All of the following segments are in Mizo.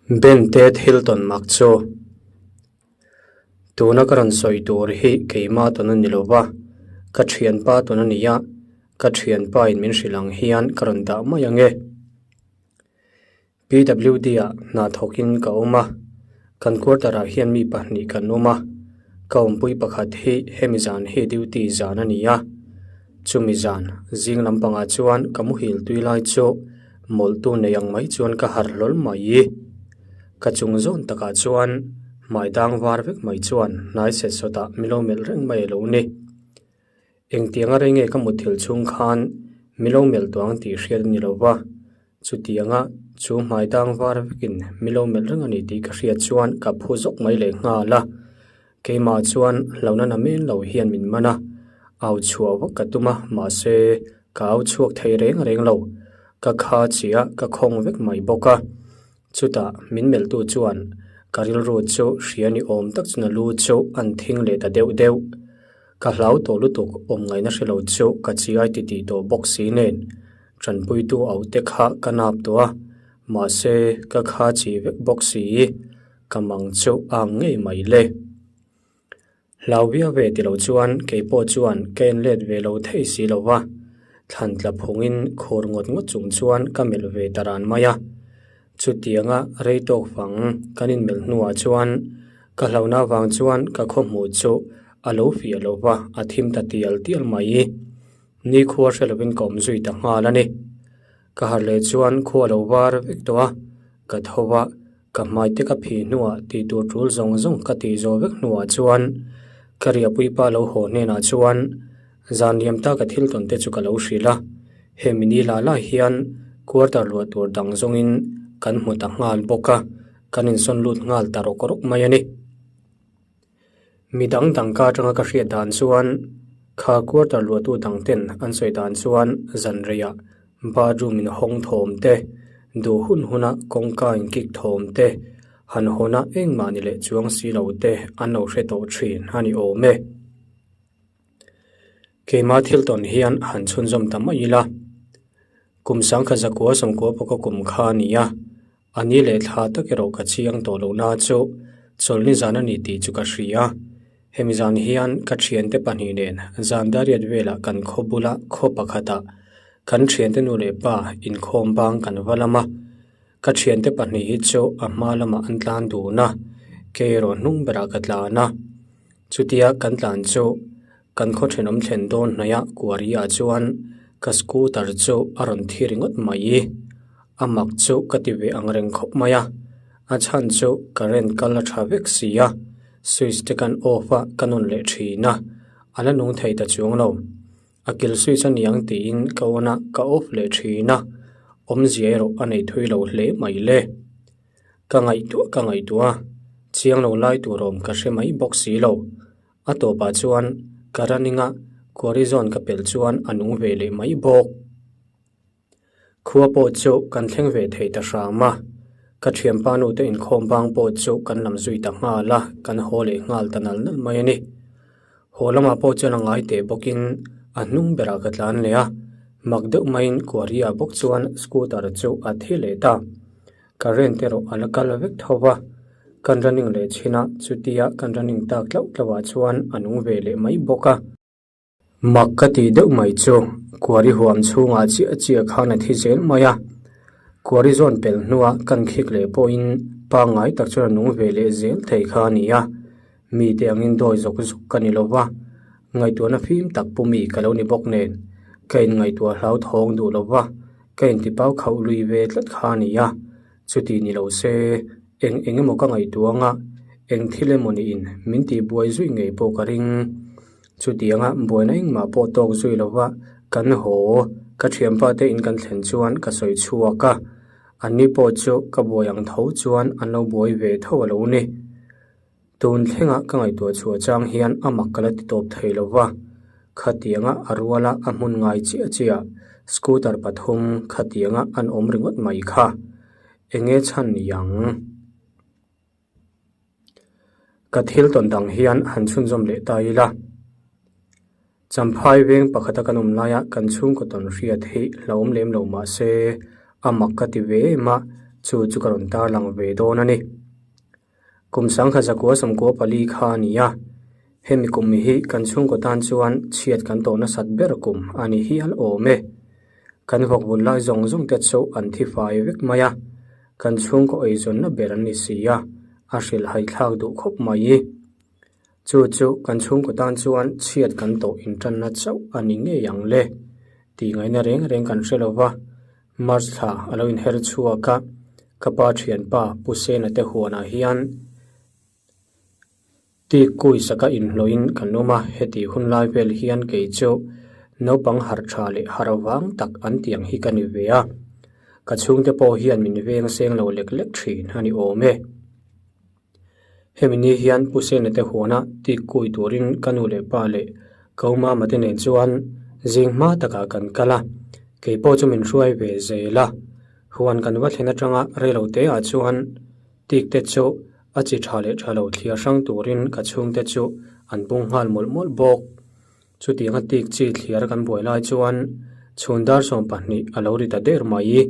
Ben te thil tawn mak chu tuna ka rawn sawi tur hi keimah tawn a ni lo va, ka thianpa tawn a ni a, ka thianpa in min hrilh ang hian ka rawn dah mai ang e. PWD ah hna thawkin ka awm a, kan quarter ah hian mi pahnih kan awm a, ka awmpui pakhat hi hemi zan hi duty zan a ni a, chumi zan zing lampangah chuan ka muhil tui lai chu mawlhtu nei ang mai chuan ka harh hlawl mai. Ka chung zawn takah chuan hmai dang var vek mai chuan hnai set sawtah milo melh reng mai a lo ni. Engtianga rei nge ka mutthilh chhung khan milo melh tawh ang tih hriat a ni lo va, chutianga chu hmai dang var vekin milo melh reng a ni tih ka hriat chuan ka phu zawk mai leh nghal a. Keimah chuan hlauhna na men lo hian min man a, au chhuah vak ka tum a, mahse ka au chhuak thei reng reng lo. Ka kha chiah ka khawng vek mai bawk a. Chutah min melhtu chuan ka rilru chu hria ni awm tak chuan a lu chu an thing leh ta deuh deuh. Ka hlau tawh lutuk awm ngaihna hre lo chu ka chiai ti tih tawh bawk si nen tanpuitu au te kha ka nap tawh a, mahse ka kha chi vek bawk si. Ka mang chu a ang ngei mai le. Hlau viau ve ti lo chuan kei pawh chuan ka en let ve lo thei si lo va, thlan tla phungin khur ngawt ngawt chung chuan ka melh ve ta ran mai a. Chutianga rei tawk fang kan inmelh hnuah chuan ka hlauhna avang chuan ka khawhmuh chu a lo fiah lo va, a thim ta tial tial mai. Nikhua hre lovin ka awm zui ta nghal a ni. Ka harh leh chuan khua lo var vek tawh a, ka tho va, Ka hmai te ka phih hnuah tih tur tul zawng zawng ka tih zawh vek hnuah chuan ka riahpuipa lo haw hnenah chuan zan liam ta ka thil tawn te chu ka lo hrilh a, hemi ni lah lah hian quarter luah tur dang zawngin kan hmu ta nghal bawk a, kan insawn lut nghal ta rawk rawk mai a ni. Mi dang dang ka atanga ka hriat dan chuan kha quarter luahtu dang ten an sawi dan chuan zan reiah bathroom in hawng thawm te, duh hun huna kawngka in kik thawm te, han hawna engmah ni leh chuang si lo te an lo hre tawh thin a ni awm e. Keimah thil tawn hian han chhunzawm ta mai ila, kum sangkhat zakua sawmkua pawh ka kum kha a ni a, A ni leh thla tak erawh ka chiang tawh loh na chu chawlhni zan a ni tih chu ka hria. Hemi zan hian ka thiante pahnih nen zan dariat velah kan khaw bula khaw pakhatah kan thiante nu leh pa inkhawm bang kan va lam a. Ka thiante pahnih hi chu a hma lamah an tlan dun a, kei erawh hnung berah ka tlan a. Chutia kan tlan chu kan khaw thenawm thlen dawn hnaih a kuari-ah chuan ka scooter chu a rawn thi ringawt mai. A mak chu ka ti ve ang reng khawp mai a, a chhan chu current kal a tha vek si a, switch te kan off a ka nawn leh thin a, a la nung thei ta chuang lo. A kil switch a niang tiin ka on a, ka off leh thin a, awmzia erawh a nei thui lo hle mai le. Ka ngaihtuah ka ngaihtuah a, chiang lo lai tur awm ka hre mai bawk si lo. A tawpah chuan ka running a, quarry zone ka pelh chuan a nung ve leh mai bawk. Khua pawh chu kan thleng ve thei ta hram a, ka thianpa nu te inkhawm bang pawh chu kan lam zui ta nghal a, kan haw leh nghal ta nal nal mai a ni. Haw lamah pawh chuan a ngai teh bawkin a hnung berah ka tlan leh a, mak deuh maiin Kuaria bawk chuan scooter chu a thi leh ta. Current erawh a la kal vek tho va, kan running leh chhin a, chutia kan running tak tlauh tlauhah chuan a nung ve leh mai bawk a. Mak ka tih deuh mai chu kuari huam chhungah chiah chiah khan a thi zel mai a, kuari zawn pelh hnua kan khik leh pawhin pangngai tak chuan a nung ve leh zel thei kha a ni a, mite angin dawi zawk zawk ka ni lo va, ngaihtuahna fim tak pu mi ka lo ni bawk nen ka inngaihtuah hlauthawng duh lo va, ka intipau khauh lui ve tlat kha a ni a, chuti ni lo se eng eng emaw ka ngaihtuah anga eng thil emaw niin min tihbuai zui ngei pawh ka ring. Chutianga buaina engmah pawh tawk zui lova kan haw, ka thianpa te in kan thlen chuan ka sawi chhuak a, anni pawh chu ka buai ang tho chuan an lo buai ve tho a lo ni. Tun thlengah ka ngaihtuah chhuah chang hian a mak ka la ti tawp thei lova, khatianga a ruala a hmun ngai chiah chiah scooter pathum khatianga an awm ringawt mai kha enge chhan ni ang? Ka thil tawn dang hian han chhunzawm leh ta ila. Champhai veng pakhata kan awm laia kan chhungkaw tawn hriat hi hlauhawm lem lo mah se a mak ka ti ve em a. Chu chu ka rawn tarlang ve dawn a ni. Kum 1994 kha a ni a, hemi kum hi kan chhungkaw tan chuan chhiat kan tawh nasat ber kum a ni hial awm e. Kan vawk bul lai zawng zawng te chu an thi fai vek mai a, kan chhungkaw eizawnna ber an ni si a, a hrilhhai thlak duh khawp mai. Chu chu kan chhungkaw tan chuan chhiat kan tawh intanna chauh a ni ngei ang le tih ngaihna reng reng kan hre lo va, March thla a lo inher chhuak a, ka pa thianpa Pu Sena te huanah hian tik kui saka inhlawhin kan awm a, heti hun lai vel hian kei chu naupang harh tha leh harh vang tak an tiang hi ka ni ve a, ka chhungte pawh hian min veng seng lo lek lek thin a ni awm e. Hemi ni hian Pu Sena te huana tik kui turin ka nu leh pa leh ka u mama te nen chuan zing hma takah kan kal a, kei pawh chu min hruai ve zel a. Huan kan va thlen atanga reilo te ah chuan tik te chu a chi tha leh tha lo thliar hrang turin ka chhungte chu an bung nghal mawlh mawlh bawk. Chutianga tik chi thliar kan buai lai chuan chhun dar 12 a lo ri ta der mai.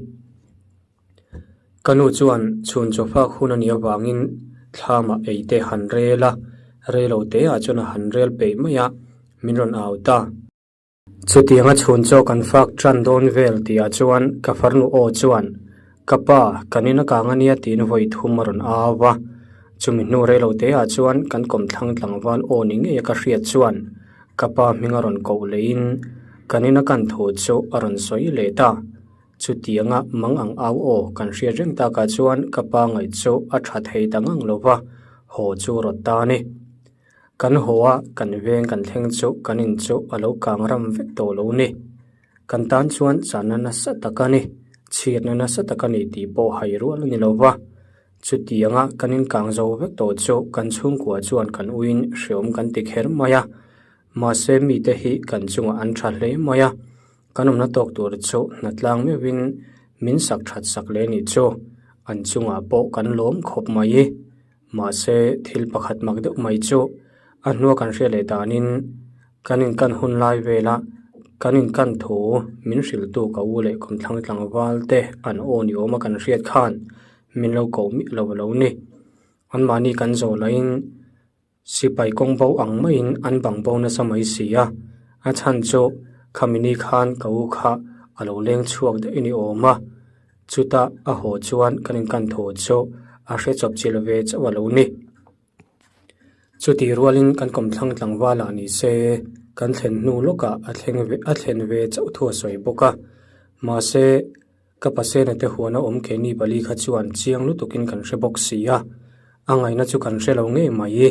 Ka nu chuan chhun chawfak hun a nih avangin thlamah ei te han rel a, reilo teah chuan a han rel peih mai a, min rawn au ta. Chutianga chhun chaw kan fak tan dawn vel tihah chuan ka farnu aw chuan, Ka pa, kan in a kang a nia tiin vawi thum a rawn au a. Chumi hnu reilo teah chuan kan kawmthlang tlangval aw ni ngei a ka hriat chuan ka pa hming a rawn koh leiin kan in a kan thu chu a rawn sawi leh ta. Chutianga mang ang au aw kan hriat reng takah chuan ka pa ngaih chu a tha thei ta ngang lo va, haw chu rawt ta a ni. Kan haw a, kan veng kan thleng chu kan in chu a lo kang ram vek tawh lo ni. Kan tan chuan chahna nasa tak a ni, chhiatna nasa tak a ni tih pawh hai rual a ni lo va. Chutianga kan in kang zo vek tawh chu kan chhungkua chuan kan uiin hreawm kan ti kher mai a, mahse mite hi kan chungah an tha hle mai a. Kan awmna tawk tur chu hnatlang meuhin min sak that sak leh nih chu an chungah pawh kan lawm khawp mai. Mahse thil pakhat mak deuh mai chu a hnua kan hriat leh danin kan inkan hun lai vela kan inkan thu min hrilhtu ka u leh kawmthlang tlangval te an aw ni awma kan hriat khan min lo koh miah lo a lo ni. Anmahni kan zawh lahin. Sipai kawng bo ang maiin an bang bo nasa mai si a, a chhan chu khami ni khan ka u kha a lo leng chhuak daih a ni awm a, chutah a haw chuan kan inkan thu chu a hre chawp chilh ve chauh a lo ni. Chutih rualin kan kawmthlang tlangval ah ni se kan thlen hnu lawkah a thleng ve a thlen ve chauh thu a sawi bawk a, mahse Ka pasena te huana awm keini pali kha chuan chiang lutukin kan hre bawk si a, a ngaihna chu kan hre lo ngei mai.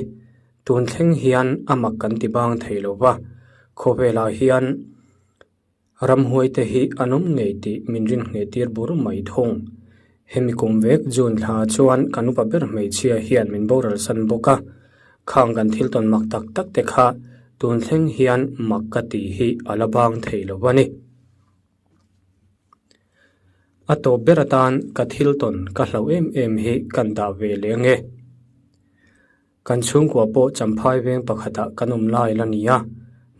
Tun thleng hian a mak kan ti bang thei lo va, khawvelah hian ramhuai te hi an awm ngei tih min rinhneh tir bur mai thung. Hemi kum vek June thla chuan kan upa ber hmeichhia hian min boral san bawk a, khang kan thil tawn mak tak tak te kha tun thleng hian mak ka tih hi a la bang thei lo a ni. A tawp ber atan ka thil tawn ka hlauh em em hi kan dah ve leh ange. Kan chhungkua pawh Champhai veng pakhatah kan awm lai la ni a,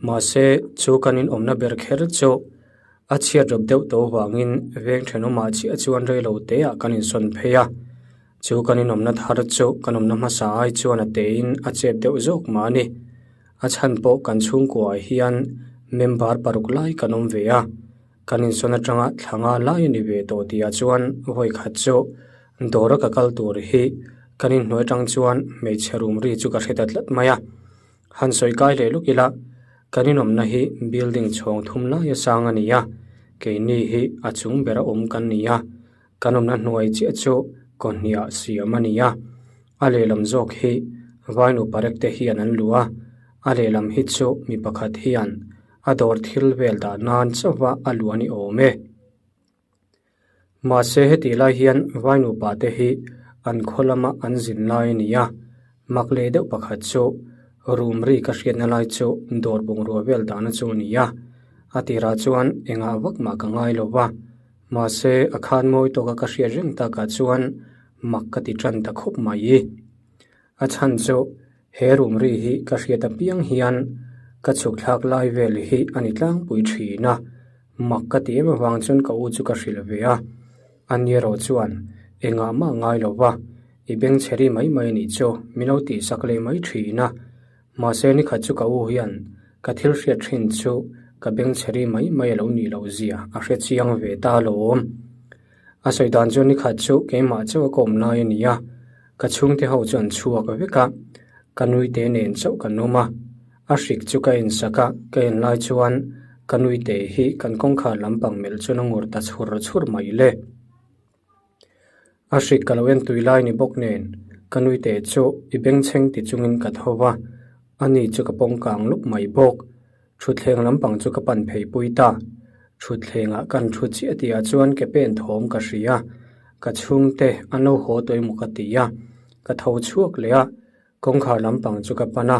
mahse chu kan inawmna ber kher chu a chhiat rawp deuh tawh avangin veng thenawmah chiah chuan reilo teah kan insawn phei a. Chu kan inawmna thar chu kan awmna hmasa ai chuan a tein a chep deuh zawk mah a ni. A chhan pawh kan chhungkuaah hian member paruk lai kan awm ve a, kan insawn atanga thla nga lai a ni ve tawh tihah chuan vawi khat chu dawra ka kal tur hi kan inhnuai atang chuan hmeichhe rum ri chu ka hre ta tlat mai a. Han sawi kai leh luk ila, kan inawmna hi building chhawng thum laia sang a ni a, keini hi a chung bera awm kan ni a, Kan awmna hnuai chiah chu kawhniah siam a ni a, a lehlam zawk hi vainu parek te hian an luh a, a lehlam hi chu mi pakhat hian a dawr thil vel dah nan chauha a luh a ni awm e. Mahse hetih lai hian vainu pa te hi an khaw lama an zin lai a ni a, mak leh deuh pakhat chu room ri ka hriatna lai chu dawr bungrua vel dahna chu a ni a, a tirah chuan engah vak mah ka ngai lo va. Mahse, a khan mawi tawka ka hriat reng takah chuan mak ka ti tan ta khawp mai. A chhan chu he room ri hi ka hriat apiang hian ka chhuk thlak lai vel hi a ni tlangpui thin a, mak ka ti em avang chuan ka u chu ka hrilh ve a. Ani erawh chuan. Engah mah ngai lo va, i bengchhe ri mai mai a nih chu, min lo tihsak leh mai thin a. Mahse nikhat chu ka u hian ka thil hriat thin chu ka bengchhe ri mai mai a lo nih loh zia a hre chiang ve ta alawm. A sawi dan chuan nikhat chu keimah chauh a kawm lai a ni a, ka chhungte ho chu an chhuak vek a, ka nuite nen chauh kan awm a. A hrik chu ka insak a, ka en lai chuan ka nuite hi kan kawngkhar lampang melh chuan a ngur ta chhur chhur mai le. A hrik ka lo en tui lai ni bawk nen ka nuite chu i bengchheng ti chungin ka tho va, ani chu ka pawng kang lup mai bawk. Thutthleng lampang chu ka pan phei pui ta. Thutthlengah kan thu chiah tihah chuan ke pen thawm ka hria, ka chhungte an lo haw tawh emaw ka ti a, ka tho chhuak leh a, kawngkhar lampang chu ka pan a,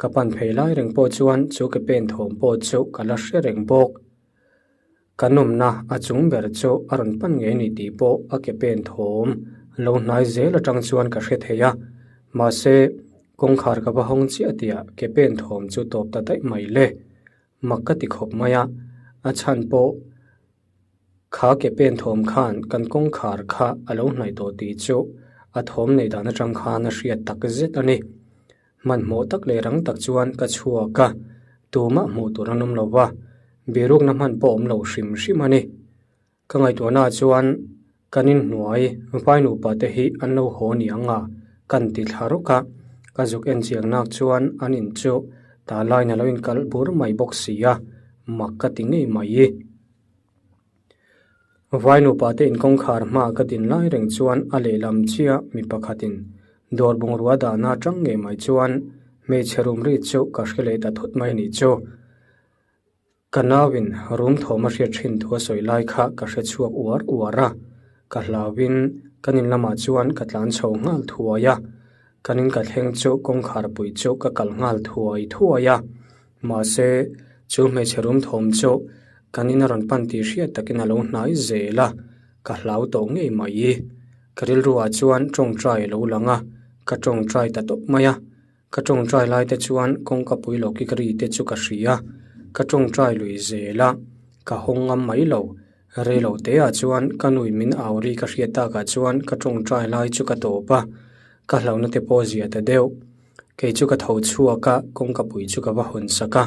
ka pan phei lai reng pawh chuan chu ke pen thawm pawh chu ka la hre reng bawk. Ka nawmna a chung ber chu a rawn pan ngei a ni tih pawh a ke pen thawm lo hnai zel atang chuan ka hre thei a, mahse kawngkhar ka va hawng chiah tihah ke pen thawm chu tawp ta daih mai le. Mak ka ti khawp mai a, a chhan pawh kha ke pen thawm khan kan kawngkhar kha a lo hnaih tawh tih chu a thawm neih dan atang khan a hriat tak zet a ni. Hmanhmawh tak leh rang tak chuan ka chhuak a, tumah hmuh tur an awm lo va, birukna hman pawh awm lo hrim hrim a ni. Ka ngaihtuahnaah chuan kan inhnuai vai nupa te hi an lo haw ni ang a, kan ti thla rawk a, ka zuk en chiang nak chuan an in chu tah laiin a lo inkalh bur mai bawk si a, mak ka ti ngei mai. Vai nupa te inkawngkhar hma ka din lai reng chuan a lehlam chiah mi pakhatin dawr bungrua dahna atang ngei mai chuan hmeichhe rum ri chu ka hre leh ta thut mai nih chu. Ka nauin rum thawm a hriat thin thu a sawi lai kha ka hre chhuak uar uar a, ka hlauin kan in lamah chuan ka tlan chho nghal thuai a, kan in ka thleng chu kawngkhar pui chu ka kal nghal thuai thuai a. Mahse, chu hmeichhe rum thawm chu kan in a rawn pan tih hriat takin a lo hnai zel a, ka hlau tawh ngei mai. Ka rilruah chuan tawngtai a lo lang a, ka tawngtai ta tawp mai a. Ka tawngtai lai te chuan kawngka pui lo kik ri te chu ka hria, ka tawngtai lui zel a, ka hawng ngam mai lo. Rei lo teah chuan ka nui min au ri ka hriat takah chuan ka tawngtai lai chu ka tawp a, ka hlauhna te pawh zia ta deuh. Kei chu ka tho chhuak a, kawngka pui chu ka va hawn sak a.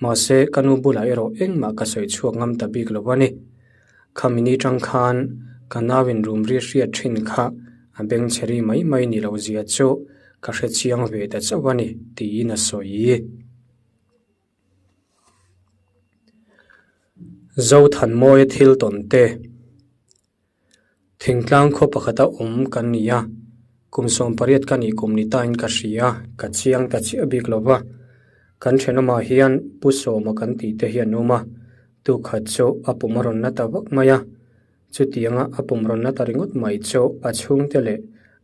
Mahse, ka nu bulah erawh engmah ka sawi chhuak ngam ta bik lo a ni. Khami ni tang khan ka nauin rum ri hriat thin kha a bengchhe ri mai mai ni lo zia chu ka hre chiang ve ta chauh a ni, tiin a sawi. Zothanmawia thil tawn te. Thingtlang khaw pakhata awm kan ni a, kum 18 ka nih kum ni tain ka hria, ka chiang ta chiah bik lo va. Kan thenawmah hian Pu Sawma kan tih te hi an awm a, tukhat chu a pum a rawn na ta vak mai a. Chutianga a pum rawn na ta ringawt mai chu a chhungte leh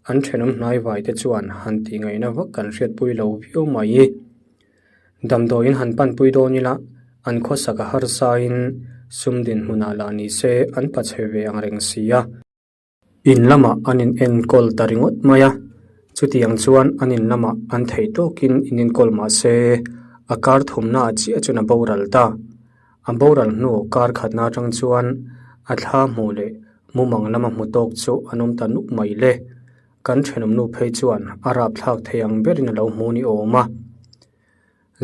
an thenawm hnaivai te chuan han tih ngaihna vak kan hriatpui lo viau mai. Damdawiin han panpui dawn ila an khawsak a harsain sum dinhmunah lah ni se an pachhe ve ang reng si a. In lamah an in enkawl ta ringawt mai a, chutiang chuan an in lamah an theih tawkin in enkawl mah se a kar thumnaah chiah chuan a boral ta. A boral hnu kar khatna atang chuan a thla hmuh leh mumang lama hmu tawk chu an awm ta nuk mai le. Kan thenawm nu phei chuan a rapthlak thei ang berin a lo hmu ni awm a.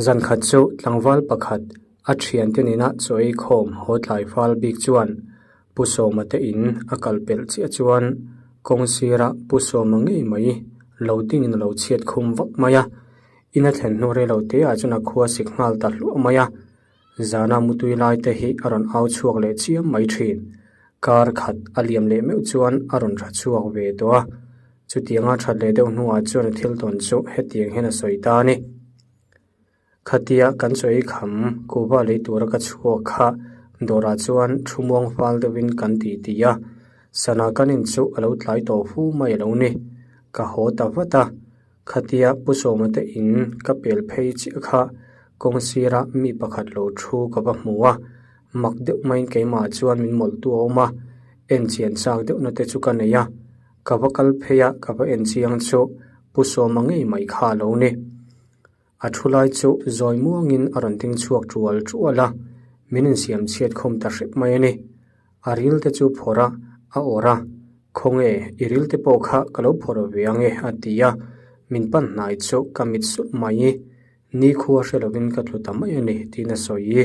Zan khat chu tlangval pakhat a thiante nena chaw ei khawm haw tlai fal bik chuan Pu Sawma te in a kal pelh chiah chuan kawng sira Pu Sawma ngei mai lo dingin a lo chhiat khum vak mai a. In a thlen hnu rei lo te ah chuan a khua sik nghal ta hluah mai a. Zana mutui lai te hi a rawn au chhuak leh chiam mai thin. Kar khat a liam leh meuh chuan a rawn tha chhuak ve tawh a. Chutianga that leh deuh hnuah chuan a thil tawn chu hetiang hian a sawi ta a ni. Khatia kan sawi kham kuhva lei tura ka chhuak kha dawrah chuan thu muang fal deuhin kan ti ti a. Sana kan in chu a lo tlai tawh fu mai a lo ni. Ka haw ta vat a. Khatia Pu Sawma te in ka pel phei chiah kha kawng sira mi pakhat lo thu ka va hmu a, mak deuh maiin keimah chuan min mawlhtu a awm a, en chian chak deuhna te chu ka nei a, ka va kal phei a ka va en chiang chu Pu Sawma ngei mai kha a lo ni. A thu lai chu zawi muangin a rawn ding chhuak tual tual a, min insiam chhiat khawm ta hrep mai a ni. A ril te chu phawrh a, a awrh a. Khawnge, i ril te pawh kha ka lo phawrh ve ang e, a ti a. Min pan hnai chu ka mit sulh mai. Nikhua hre lovin ka tlu ta mai a ni, tiin a sawi.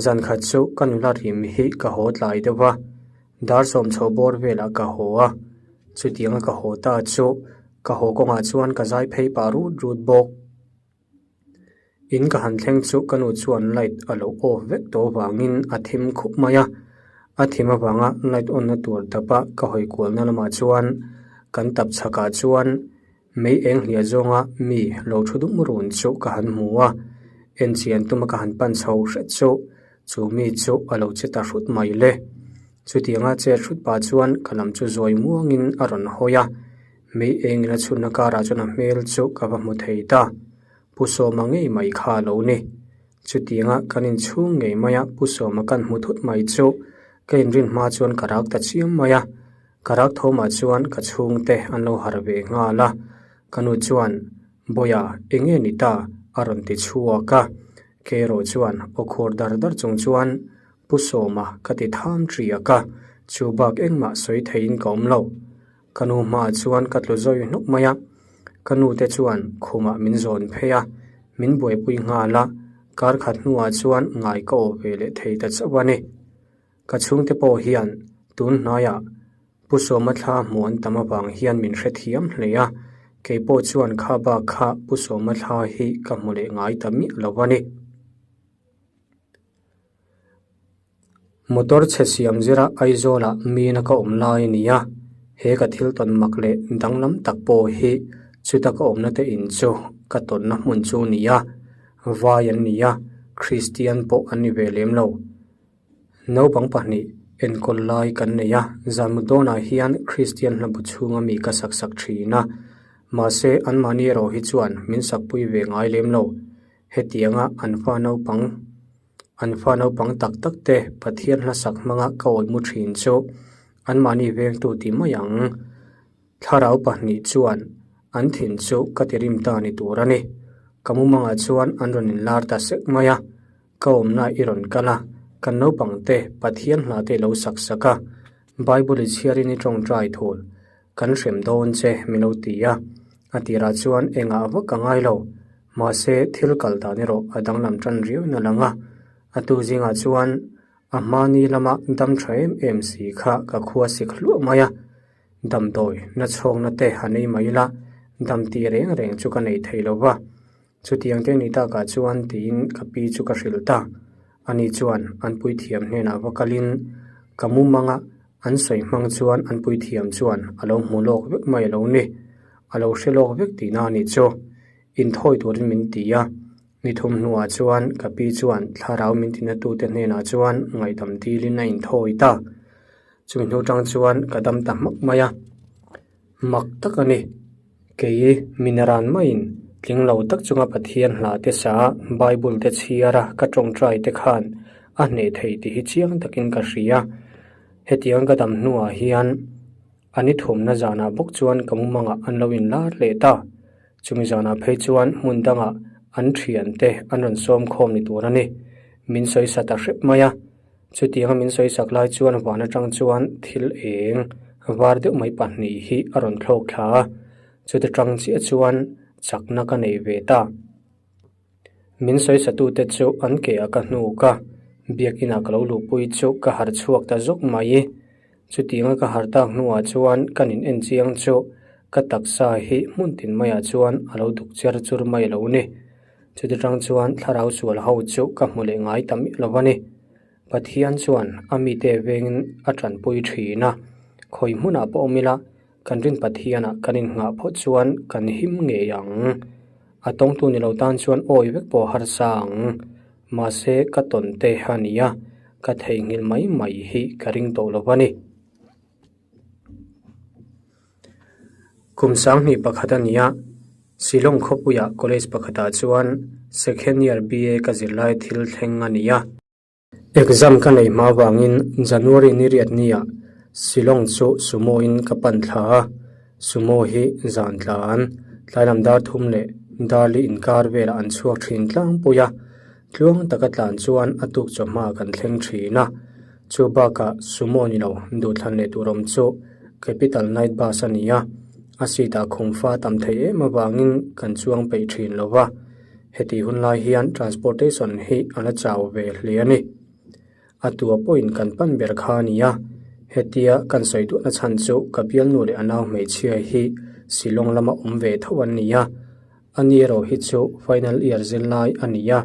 Zan khat chu ka nula rim hi ka haw tlai deuh a, dar sawmchho bawr velah ka haw a. Chutianga ka haw ta chu ka haw kawngah chuan ka zai phei pah rut rut bawk. In ka han thleng chu ka nu chuan light a lo off vek tawh avangin a thim khup mai a, a thim avanga light on na tur tapa ka hawi kualna lamah chuan kan tap chhakah chuan mei eng hliah zawnga mi lo thu dum run chu ka han hmu a, enchian tuma ka han pan chho hret chu chu mi chu a lo che ta hrut mai le. Chutianga chet hrut pah chuan ka lam chu zawi muangin a rawn hawi a. Mei engin a chhunna karah chuan a hmel chu ka va hmu thei ta. Pu Sawma ngei mai kha a lo ni. Chutianga kan inchhung ngei maia Pu Sawma kan hmu thut mai chu ka inrin hma chuan ka rak ta chiam mai a. Ka rak thawmah chuan ka chhungte an lo harh ve nghal a. Ka nu chuan, Bawia, eng nge ni ta? a rawn ti chhuak a. Kei erawh chuan aw khur dar dar chung chuan Pu Sawma ka ti tham ṭiak a, chu bak engmah sawi theiin ka awm lo. Ka nu hmaah chuan ka tlu zawi hnawk mai a, ka nu te chuan khumah min zawn phei a, min buaipui nghal a, kar khat hnuah chuan ngai ka awh ve leh thei ta chauh a ni. Ka chhungte pawh hian tun hnaiah Pu Sawma thla hmuh an tam avang hian min hrethiam hle a, kei pawh chuan kha bak kha Pu Sawma thla hi ka hmu leh ngai ta miah lo a ni. Motor chhe siam zira Aizawlah mina ka awm lai a ni a, he ka thil tawn mak leh danglam tak pawh hi chuta ka awmna te in chu ka tawnna hmun chu a ni a, vai an ni a, Kristian pawh an ni ve lem lo. Naupang pahnih enkawl lai kan nei a, zan mut dawnah hian Kristian hla bu chhunga mi ka sak sak thin a, mahse anmahni erawh hi chuan min sakpui ve ngai lem lo. Hetianga an fa naupang An fa naupang tak tak te Pathian hlasak hmanga ka awih mu thin chu anmahni vengtu ti mai ang. Thlarau pahnih chuan an thin chu ka ti rim ta ni tur a ni. Ka mumangah chuan an rawn inlar ta sek mai a, ka awmna i rawn kal a, kan naupang te Pathian hla te lo sak sak a, Bible i chhiarin i tawngtai thul. Kan hrem dawn che min lo ti a, a tirah chuan engah vak ka ngai lo. Mahse, thil kal dan erawh a danglam tan riauin a lang a, a tu zingah chuan a hmani lama dam tha em em si kha ka khua sik hluah mai a. Damdawi na chhawkna te han ei mai ila, dam tih reng reng chu ka nei thei lo va. Chutiang te ni takah chuan tiin ka pi chu ka hrilh ta. Ani chuan an puithiam hnenah va kalin ka mumanga an sawi hmang chuan an puithiam chuan a lo hmu lawk vek mai a lo ni. A lo hre lawk vek tihna a nih chu. Inthawi turin min ti a. Ni thum hnuah chuan ka pi chuan thlarau min tinatute hnenah chuan ngaihdam dilin a inthawi ta. Chumi hnu tang chuan ka dam ta hmak mai a. Mak tak a ni. Kei minaran maiin tling lo tak chunga Pathian hla te sa a, Bible te chhiar a, ka tawngtai te khan a hneh thei tih hi chiang takin ka hria. Hetiang ka dam hnuah hian a ni thumna zanah bawk chuan ka mumangah an lo inlar leh ta. Chumi zanah phei chuan hmun dangah an thiante an rawn sawm khawm ni tur a ni. Min sawisa ta hrep mai a. Chutianga min sawi sak lai chuan van atang chuan thil eng var deuh mai pahnih hi a rawn thlawk thla a, chuti tang chiah chuan chakna ka nei ve ta. Min sawi satute chu an ke ah ka hnuk a, biakinah ka lo luhpui chu ka harh chhuak ta zawk mai. Chutianga ka harh tak hnuah chuan ka nin en chiang chu ka taksa hi hmun tin maiah chuan a lo duk cher chur mai lo ni. Chuti tang chuan thlarau sual ho chu ka hmu leh ngai ta miah lo a ni. Pathian chuan a mite vengin a tanpui thin a, khawi hmunah pawh awm ila kan rin Pathianah kan innghah phawt chuan kan him ngei ang. A tawngtu ni lo tan chuan awi vek pawh harsa ang. Mahse ka tawn te a ni a, ka theihnghilh mai mai hi ka ring tawh lo a ni. Kum sanghnih pakhat a ni a, Shillong khawpuiah college pakhatah chuan second year BA ka zirlai thil thleng a ni a. Exam ka nei hma vangin January ni riat niah Shillong chu Sumo in ka pan thla a, Sumo hi zan tlan, tlailam dar thum leh darli inkar velah an chhuak thin tlangpui a, tluang taka tlan chuan a tuk chawhma kan thleng thin a. Chu bakah Sumo ni lo duhthlan leh tur awm chu. Capital Night Bus a ni a, a seat ah khum fa tam thei em avangin kan chuang peih thin lo va, hetih hun lai hian transportation hi a la chau ve hle a ni. A tua pawhin kan pan ber kha a ni a, hetia kan sawi duhna chhan chu ka bialnu leh a nau hmeichhia hi Shillong lama awm ve tho an ni a, ani erawh hi chu final year zirlai a ni a.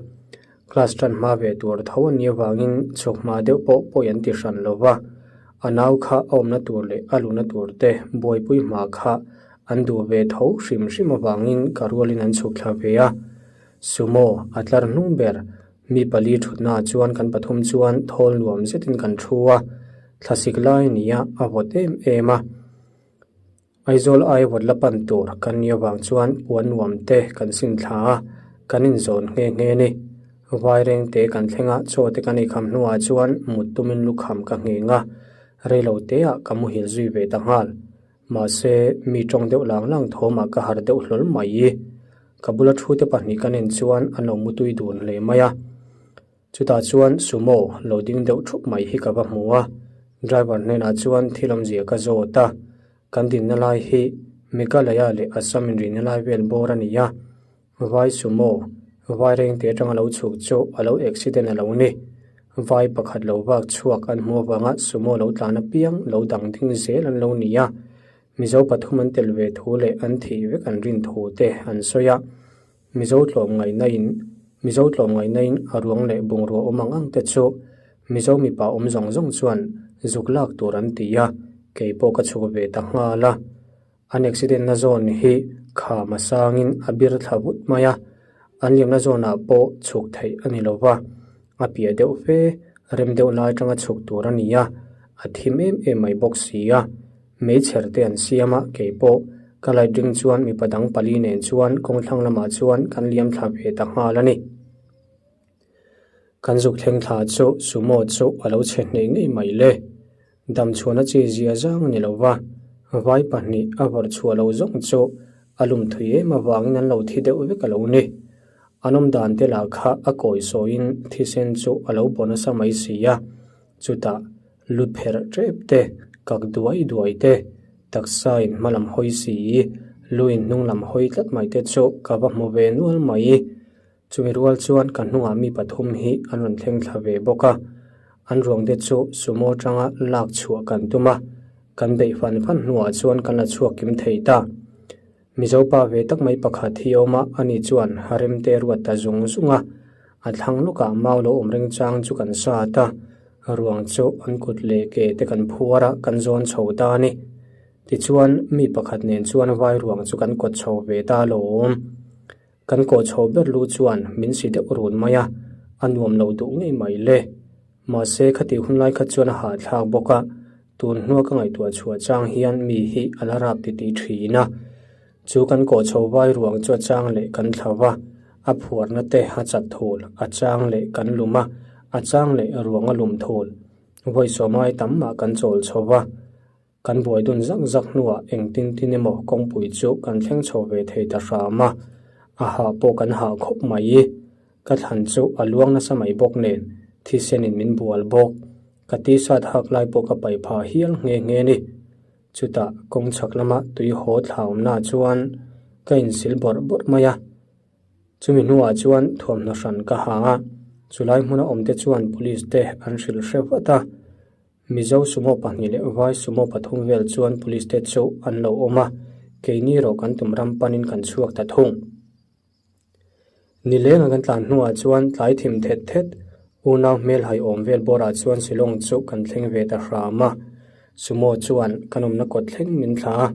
Class tan hma ve tur tho a nih avangin chhuk hma deuh pawh pawi an ti hran lo va, a nau kha a awmna tur leh a luhna tur te buaipui hma kha an duh ve tho hrim hrim avangin ka rualin an chhuk thla ve a. Sumo a tlar hnung ber mi pali thutnaah chuan kan pathum chuan thawl nuam zetin kan thu a, thlasik lai a ni a, a vawt em em a. Aizawl ai vawt la pan tur kan nih avang chuan puan nuam te kan sin thla a, kan inzawn nghe nghe a ni. Vaireng te kan thleng a, chaw te kan eikham hnuah chuan mut tumin lukham ka ngheng a, reilo teah ka muhil zui ve ta nghal. Mahse, mi tawng deuh lang lang thawmah ka harh deuh hlawl mai. Ka bula thu te pahnih ka nen chuan an lo mutui dun hle mai a. Chutah chuan Sumo lo ding deuh thup mai hi ka va hmu a, driver hnenah chuan thil awmzia ka zawt a, kan dinna lai hi Meghalaya leh Assam inrihna lai vel bawr a ni a, vai Sumo vai rengte atanga lo chhuk chu a lo accident a lo ni. Vai pakhat lo vak chhuak an hmuh avanga Sumo lo tlan apiang lo dang ding zel an lo ni a, Mizo pathum an tel ve thu leh an thih vek an rin thu te an sawi a. Mizo tlawmngaihna in Mizo tlawmngaihna in a ruang leh bungrua awm ang ang te chu Mizo mipa awm zawng zawng chuan zuk lak tur an ti a, kei pawh ka chhuk ve ta nghal a. An accident na zawn hi kham a sangin a bir thla vut mai a, an liamna zawnah pawh chhuk theih a ni lo va, a piah deuh fe rem deuh lai atanga chhuk tur a ni a, a thim em em mai bawk si a. Meichher te an siam a, kei pawh ka light ring chuan mipa dang pali nen chuan kawng thlang lamah chuan kan liam thla ve ta nghal a ni. Kan zuk thleng thla chu sumo chu a lo chhe hneh ngei mai le. Dam chhuahna chi zia zang a ni lo va, vai pahnih a vawrh chhuah lo zawng chu a lum thui em avangin an lo thi deuh vek a lo ni. An awm dan te lah kha a kawi sawiin thisen chu a lo baw nasa mai si a, Chutah lut pherh tep te, kak duai duai te, taksa in hma lam hawi si, lu in hnung lam hawi tlat mai te chu ka va hmu ve nual mai. Chumi rual chuan ka hnungah mi pathum hi an rawn thleng thla ve bawk a, an ruang te chu sumo atanga lak chhuah kan tum a, kan beih fan fan hnuah chuan kan la chhuak kim thei ta. Mizo pa ve tak mai pakhat hi a awm a, ani chuan remte ruat ta zung zung a, a thlang lawkah mau lo awm reng chang chu kan sat a, ruang chu an kut leh ke te kan phuar a, kan zawn chho ta a ni. Tichuan, mi pakhat nen chuan vai ruang chu kan kawt chho ve ta alawm. Kan kawh chho ber lu chuan min si deuh run mai a, a nuam lo duh ngei mai le. Mahse, khati hun lai kha chuan a hahthlak bawk a, tun hnua ka ngaihtuah chhuah chang hian mi hi a la rap titih thin a. Chu kan kawh chho vai ruang chu a chang leh kan thla va, a phuarna te a chat thul, a chang leh kan lum a, a chang leh ruang a lum thul. Vawi sawmai tam mah kan chawl chho va. Kan buai dun zak zak hnuah engtin tin emaw kawngpui chu kan thleng chho ve thei ta hram a, a hah pawh kan hah khawp mai. Ka thlan chu a luang nasa mai bawk nen thisenin min bual bawk. Ka t-shirt hak lai pawh ka paih phah hial nghe nghe ni. Chutah kawng chhak lama tui haw thla awmnaah chuan ka insil bawrh bawrh mai a. Chumi hnuah chuan thuamhnaw hran ka ha a, chulai hmuna awmte chuan police te an hrilh hre vat a. Mizo sumo pahnih leh vai sumo pathum vel chuan police te chu an lo awm a, keini erawh kan tum ram panin kan chhuak ta thung. Nilenga kan tlan hnuah chuan tlai thim thet thet unau hmel hai awm vel bawrah chuan Shillong chu kan thleng ve ta hram a, sumo chuan kan awmna kawt thleng min thlah a.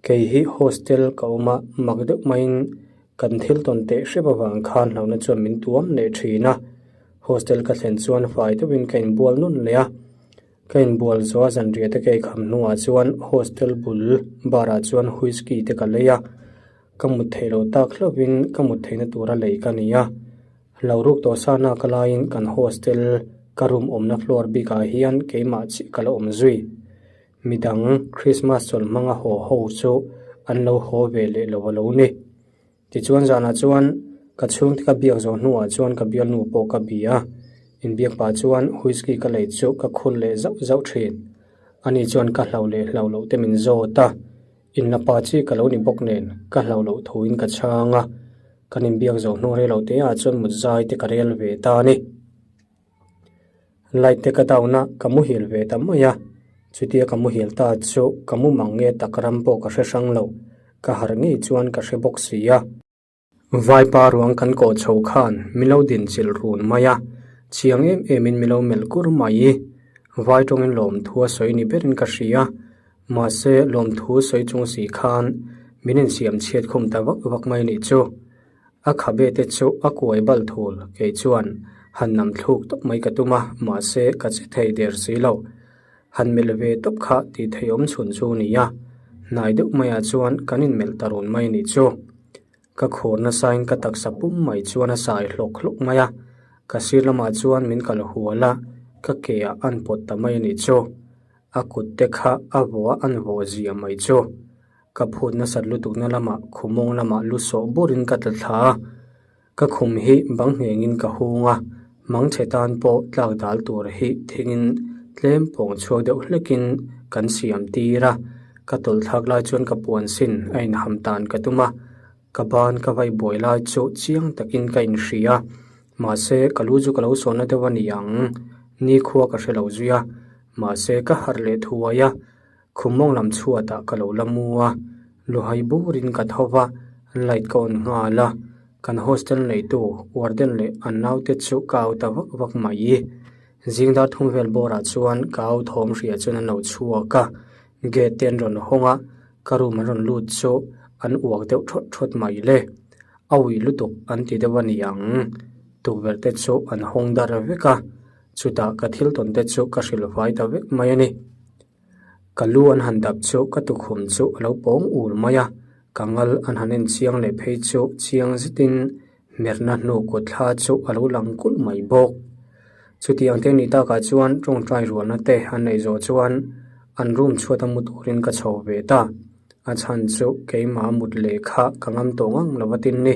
Kei hi hostel ka awm a, mak deuh maiin kan thil tawn teh hrep avang khan hlauhna chuan min tuam leh thin a. Hostel ka thlen chuan fai deuhin ka inbual nawn leh a, ka inbual zawh a zanriah te ka eikham hnuah chuan hostel bul bar ah chuan whisky te ka lei a, ka mut theih loh tak hlauhin ka mut theihna tura lei ka ni a. Lo ruk tawh sa nak laiin kan hostel ka room awmna floor bikah hian keimah chiah ka la awm zui. Midang Christmas chawlh hmanga haw ho chu an lo haw ve leh lo a lo ni. Tichuan zanah chuan ka chhungte ka biak zawh hnuah chuan ka bialnu pawh ka bi a, inbiak pah chuan whisky ka lei chu ka khul leh zauh zauh thin. Ani chuan ka hlauh leh hlauh loh te min zawt a, inla pa chi ka lo ni bawk nen ka hlauh loh thuin ka chhang a, kan inbiak zawh hnu rei lo te ah chuan mut zai te ka rel ve ta a ni. Light te ka down a, ka muhil ve ta mai a, chutia ka muhil ta chu ka mu mang nge tak ram pawh ka hre hrang lo, ka harh ngei chuan ka hre bawk si a. Vaipa ruang kan kawh chho khan min lo din chilh run mai a, chiang em em in min lo melh kur mai. Vai tawngin lawmthu a sawi ni berin ka hria, mahse lawmthu sawi chung si khan min insiam chhiat khum ta vak vak mai nih chu. A khabe te chu a kuai bal thul, kei chuan han nam thluk tawp mai ka tum a, mahse ka che thei der si lo. Han melh ve tawp kha tih theih awm chhun chu a ni a, hnai deuh maiah chuan kan inmelh ta run mai nih chu. Ka khur nasain ka taksa pum mai chuan a sai hlawk hlawk mai a, ka sir lamah chuan min kal hual a, ka ke ah an pawt ta mai a nih chu. A kut te kha a vawh a an vawh zia mai chu. Ka phut nasat lutukna lamah khumawng lamah lu sawh burin ka tla thla a, ka khum hi bang nghengin ka hung a, mangchhe tan pawh tlak dal tur hi thingin tlem pawng chhuak deuh hlekin kan siam tir a, ka tawlh thlak lai chuan ka puan sin a inham tan ka tum a, ka ban ka vai buai lai chu chiang takin ka inhria, mahse ka lu chu ka lo sawhna deuh a ni ang, nikhua ka hre lo zui a, mahse ka harh leh thuai a. Khum mawng lam chhuatah ka lo la mu a, luhai burin ka tho va, light ka on nghal a, kan hostel neitu warden leh an naute chu ka au ta vak vak mai. Zing dar thum vel bawrah chuan ka au thawm hria chuan an lo chhuak a, gate te an rawn hawng a, ka room an rawn lut chu an uak deuh thawt thawt mai le. A ui lutuk an ti deuh a ni ang, tukverh te chu an hawng dar vek a, chutah ka thil tawn te chu ka hrilh fai ta vek mai a ni. Ka lu an han dap chu ka tukhum chu a lo pawng ur mai a, ka ngal an han en chiang leh phei chu chiang zetin hmerna hnu kut thla chu a lo lang kulh mai bawk. Chutiang te ni takah chuan tawngtai rualna te an neih zawh chuan an room chhuat a mu turin ka chho ve ta, a chhan chu keimah mut leh kha ka ngam tawh ngang lo a tin ni.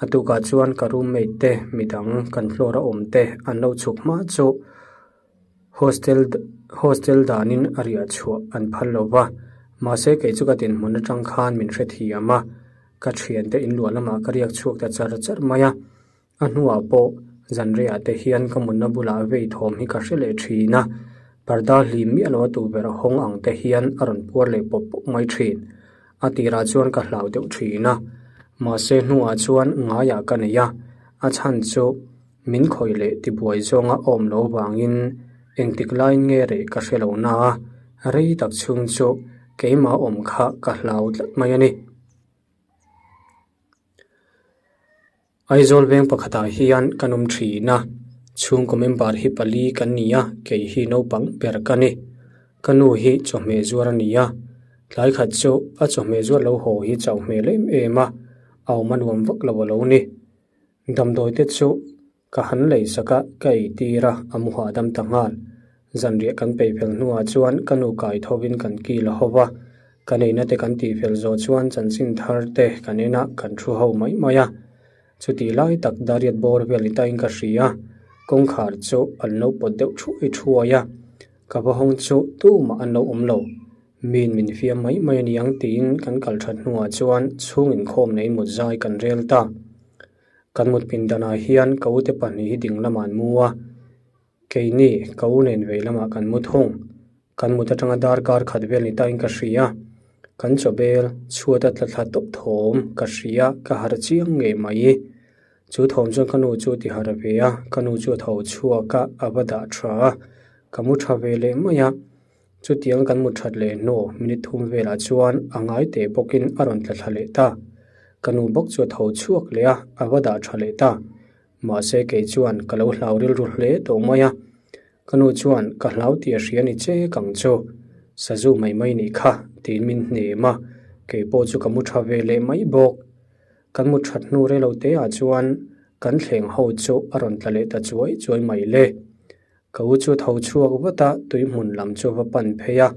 A tukah chuan ka roommate te midang kan floor a awm te an lo chhuk hma chu. Hostel hostel danin a riah chhuah an phal lo va, mahse kei chu ka dinhmun atang khan min hrethiam a, ka thiante inluah lamah ka riak chhuak ta char char mai a, a hnuah pawh zanriah te hian ka mutna bulah vei thawm hi ka hre leh thin a, parda hlim miah lo a tukverh hawng ang te hian a rawn puar leh pawp pawp mai thin, a tirah chuan ka hlau deuh thin a, mahse hnuah chuan ngaiah ka nei a, a chhan chu. Min khawih leh tibuai zawnga awm lo vangin engtik laiin nge reh ka hre lo na a, rei tak chhung chu keimah awm kha ka hlau tlat mai a ni. Aizawl veng pakhatah hian kan awm thin a, chhungkaw member hi pali kan ni a, kei hi naupang ber ka ni. Ka nu hi chawhmeh zuar a ni a, tlai khat chu a chawhmeh zuar lo haw hi chauh hmel em em a, a awm a nuam vak lo a lo ni. Damdawi te chu ka han lei sak a, ka ei tir a, a mu hahdam ta nghal. Zanriah kan peih fel hnuah chuan ka nu kai thovin kan kil a ho va, kan eina te kan tih fel zawh chuan chanchin thar te kan en a, kan thu ho mai mai a. Chutih lai tak Dariat bawr vel ni tain ka hria, kawngkhar chu an lo pawt deuh thuai thuai a, ka va hawng chu tumah an lo awm lo. Min min fiam mai mai a ni ang tiin kan kal that hnuah chuan chhung inkhawm nei mut zai kan rel ta. Kan mut pindanah hian ka ute pahnih hi ding lamah an mu a, keini ka u nen vei lamah kan mu thung. Kan mut atanga darkar khat vel ni tain ka hria. Kan chawbel chhuat a tla thla tawp thawm ka hria ka harh chiang ngei mai. Chu thawm chuan ka nu chu ti harh ve a, ka nu chu a tho chhuak a, a va dah tha a, ka mu tha ve leh mai a. Chutiang kan mut that leh hnu minute thum velah chuan a ngai teh bawkin a rawn tla thla leh ta. Ka nu bawk chu a tho chhuak leh a, a va dah tha leh ta. Mahse kei chuan ka lo hlau rilru hle tawh mai a. Ka nu chuan ka hlau tih a hria ni che kang chu. Sazu mai mai nih kha tiin min hnem a, kei pawh chu ka mu tha ve leh mai bawk. Kan mut that hnu rei lo te ah chuan kan thleng ho chu a rawn tla leh ta chuai chuai mai le. Ka u chu tho chhuak vat a, tui hmun lam chu a va pan phei a,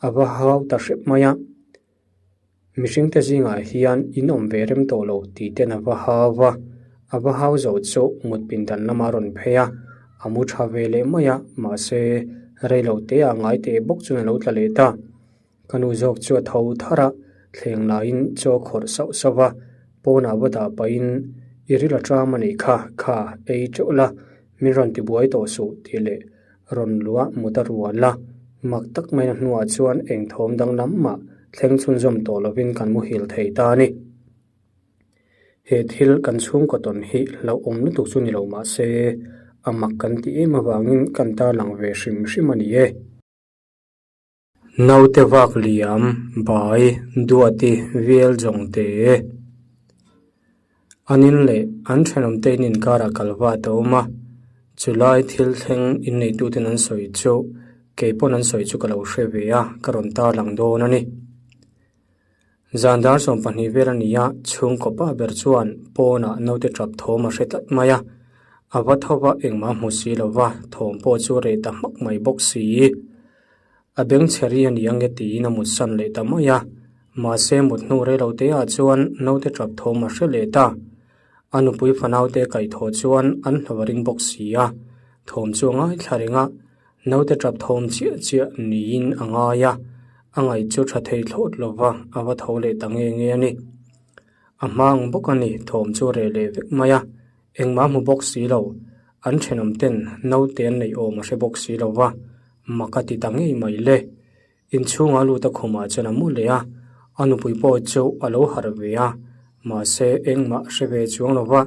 a va hau ta hrep mai a. Mihring te zingah hian in awm ve rem tawh lo tih ten a va hau va, a va hau zo chu mut pindan lamah a rawn phei a, a mu tha ve leh mai a, mahse Rei lo te ah ngai teh bawk chuan a lo tla leh ta. Ka nu zawk chu a tho thar a, thleng laiin chaw khawrh sauh sauh va, pawnah va dah pahin i ril a ṭam a nih kha, kha ei ṭeuh la, min rawn ti buai tawh suh tih leh rawn luah mut a rual a. Mak tak maina hnuah chuan eng thawm danglam mah thleng chhunzawm tawh lovin kan muhil thei ta a ni. He thil kan chhungkaw tawn hi hlauhawm lutuk chu ni lo mah se, a mak kan ti em avangin kan tarlang ve hrim hrim a ni e. Naute vak liam, bai, duati, vial zawng te. An in leh an thenawm te in inkarah kal vat a awm a, chulai thil thleng inneituten an sawi chu keipawn an sawi chu ka lo hre ve a, ka rawn tarlang dawn a ni. Zan dar 12 vel a ni a, chhungkaw pa ber chuan pawnah naute tap thawm a hre tlat mai a, a va tho va engmah hmu si lo va, thawm pawh chu reh ta hmak mai bawk si. A beng chhe ri a ni ange tiin a mut san leh ta mai a, mahse mut hnu rei lo te ah chuan naute tap thawm a hre leh ta. A nupui fanaute kaihthawh chuan an hlo a ring bawk si a, thawm chu a ngaithla reng a, Naute tap thawm chiah chiah niin a ngai a, a ngaih chu tha thei thlawt lo va, a va tho leh ta nge nge a ni. A hma ang bawk a ni, thawm chu a reh leh vek mai a, engmah hmu bawk si lo, an thenawm ten naute an neih awm a hre bawk si lo va, mak a ti ta ngei mai le. Inchhunga lut a khumah chuan a mu leh a, a nupui pawh chu a lo harh ve a, mahse engmah hre ve chuang lo va,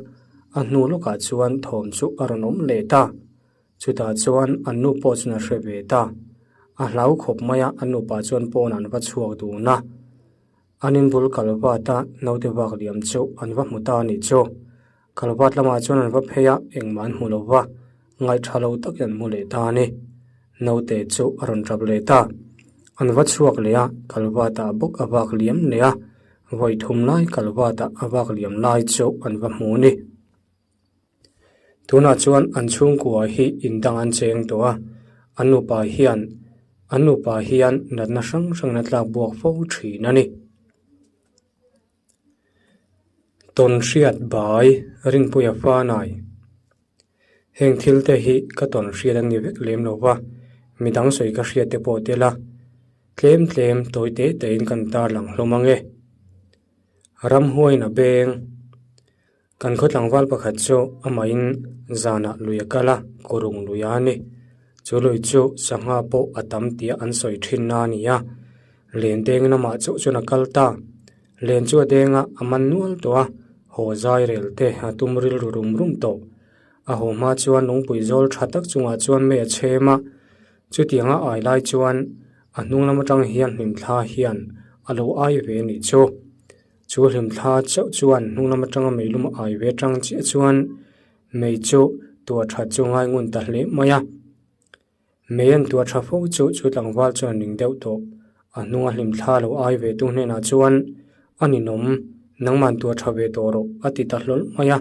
a hnu lawkah chuan thawm chu a rawn awm leh ta. Chutah chuan an nu pawh chuan a hre ve ta. A hlau khawp mai a, an nupa chuan pawn an va chhuak dun a. An inbul kalvat a naute vak liam chu an va hmu ta a nih chu. Kalvat lamah chuan an va phei a, engmah an hmu lo va, ngaihṭha lo takin an hmu leh ta a ni. Naute chu a rawn ṭap leh ta. An va chhuak leh a, kalvat ah bawk a vak liam leh a, vawi thum lai kalvat ah a vak liam lai chu an va hmu a ni. Tunah chuan an chhungkua hi indang an cheng tawh a, an nupa hian an nupa hian natna hrang hrangin a tlak buak fo thin a ni. Tawnhriat bai Rinpuia Fanai Heng thil te hi ka tawnhriat a ni vek lem lo va, midang sawi ka hriat te pawh tel a, tlem tlem tawi te tein kan tarlang hlawm ang e. Ramhuaiin a beng. Kan khaw tlangval pakhat chu amahin zanah lui a kal a, kurung lui a ni. Chu lui chu sangha pawh a tam tia an sawi thin na a ni a. Len dengin amah chauh chuan a kal ta. Len chu a deng a, a man nual tawh a, haw zai rel te a tum rilru rum rum tawh. A haw hma chuan lungpui zawl tha tak chungah chuan mei a chhem a, chutianga ai lai chuan a hnung lam atang hian hlimthla hian a lo ai ve a nih chu. Chu hlimthla chauh chuan hnung lam atanga meilum a ai ve atang chiah chuan mei chu tuah that chu ngai ngun ta hle mai a. Mei an tuah tha fo chu chu tlangval chuan a ning deuh tawh. A hnunga hlimthla lo ai ve tu hnenah chuan a ninawm, nangman tuah tha ve tawh rawh a ti ta hlawl mai a.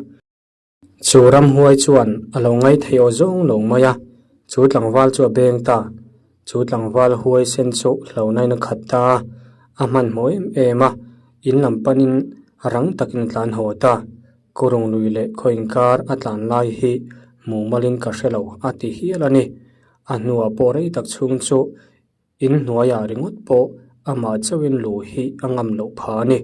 Chu ramhuai chuan a lo ngai thei aw zawng lo mai a, chu tlangval chu a beng ta. Chu tlangval huai sen chu hlauhnain a khat ta a, a hmanhmawh em em a, in lam panin rang takin a tlan haw ta. Kurung lui leh khaw inkar a tlan lai hi hmuh malin ka hre lo a ti hial a ni. A hnuah pawh rei tak chhung chu in hnuaiah ringawt pawh amah chauhin luh hi a ngam loh phah a ni.